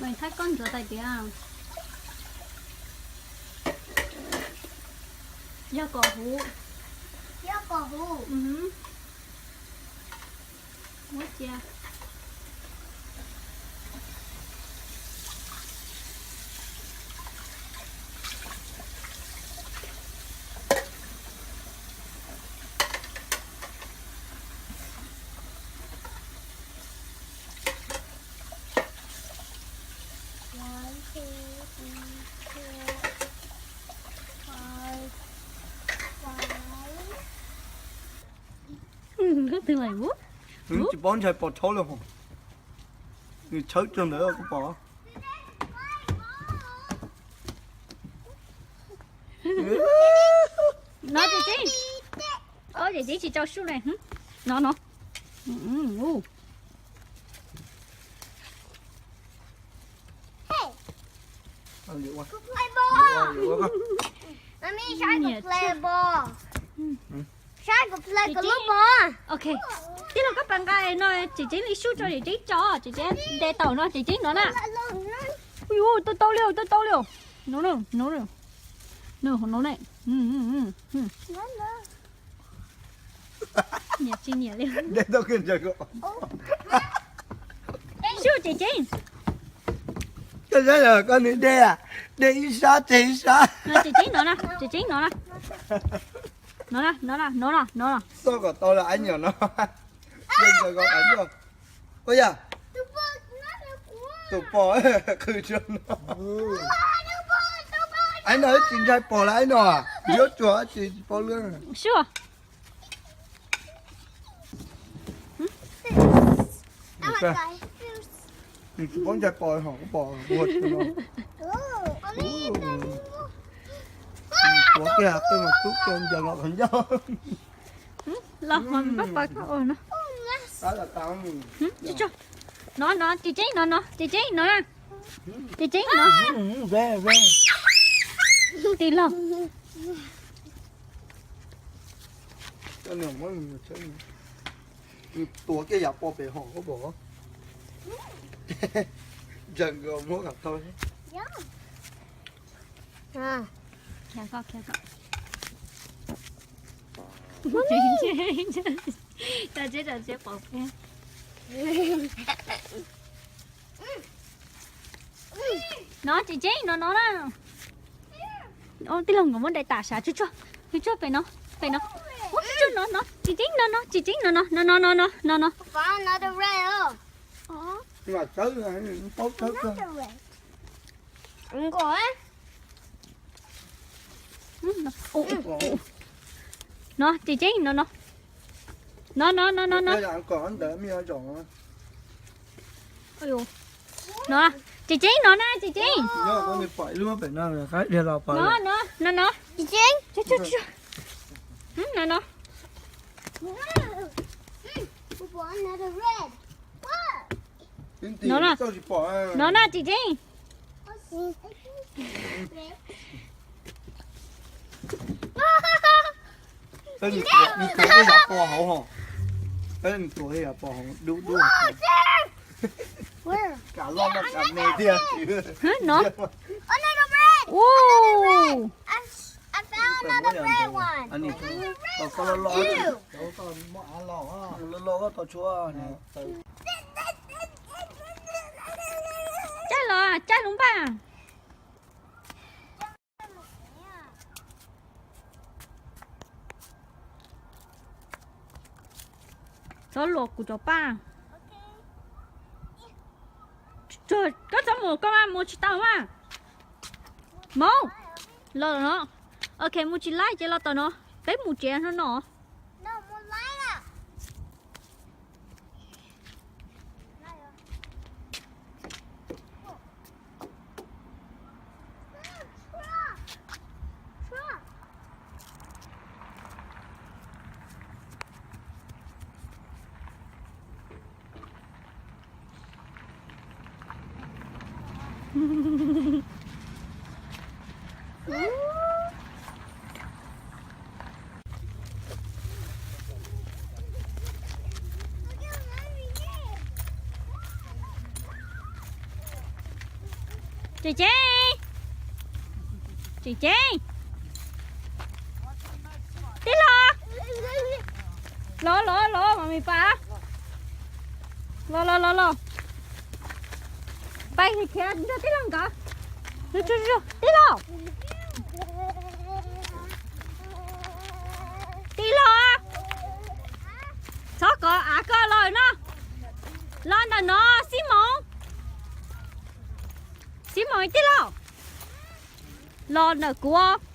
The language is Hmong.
Maiv Thaib, koj ntsuav tais diav. Yog kom huv. Yog kom huv. Muab cia. One, two, three, four, five, five. Koj twg lawm? Nws tsis paub ntshai pos tshauv li hos. Nws tshawb rau ntawd koj pom. No ces tseeb. Ces tseeb tsis tso sub li. No no. Saib kuv play kuv lub ball. Ok. Tij laug, koj pas nqa no, tseem ceeb li sub tso, tseem ceeb tso, tseem ceeb nte tau no, tseem ceeb no na. Ui, tau tau li, tau tau li. No, no, no, no ne. Nyiam tsis nyiam li. Sub tseem ceeb. Koj nws de, de ib sab tseg ib sab. Tseem ceeb no na, tseem ceeb no na. No na, no na, no na, no na. Xauj kom tau lawm aib nyuam no. Ua yam, tus pos qhwv tsuag no. Aib no tsis ntshai pos lawm aib no. Yuav tsuag tsis paub lwm. Sub. Nws tsis paub ntshai pos ho, pos ua tsuag no. Tuav kiag peb mus tub kiag ncaws los qhov ncauj. Los ho pab pab koj ua no. No no, tsis tseeb no no, tsis tseeb no na. Tsis tseeb no. Tij laug. Nws tuav kiag yam pos pem hom koj pom. Ntseeg muab kom tau. Tsis tseeb, tsis tseeb, pom peb. No tsis tseeb no no na. Tij laug nkawd muab dai tas sav tsuag tsuag, tsuag tsuag pem no, pem no. Tsuag tsuag no no, tsis tseeb no no, tsis tseeb no no, no no no no no no. No tsis tseeb no no. No no no no no. No tsis tseeb no na, tsis tseeb. No no, tsis tseeb. No no. No na, no na tsis tseeb. Peb nws tuav ib yam pos hauv ho. Peb nws tuav ib yam pos hauv dub dub. Kam loj loj kam me thiab. No. Tau koj loj loj, loj loj tau tshuab. Caij los, caij lub npaj. Txhob luas kuv cov paj. Koj txhob mus, koj mus tsis tau mas. Mus, los no. Ok, mus tsis laib ces los tom no. Peb mus tsev no no. Tseem Ceeb, Tseem Ceeb, tij laug, los los los mas me pas, los los los los, pais khiav nrog tij laug nkawd. Tij laug, tij laug, txhob kov av koj los no, los ntawm no, Xib Moos, Xib Moos tij laug, los ntawm kuv.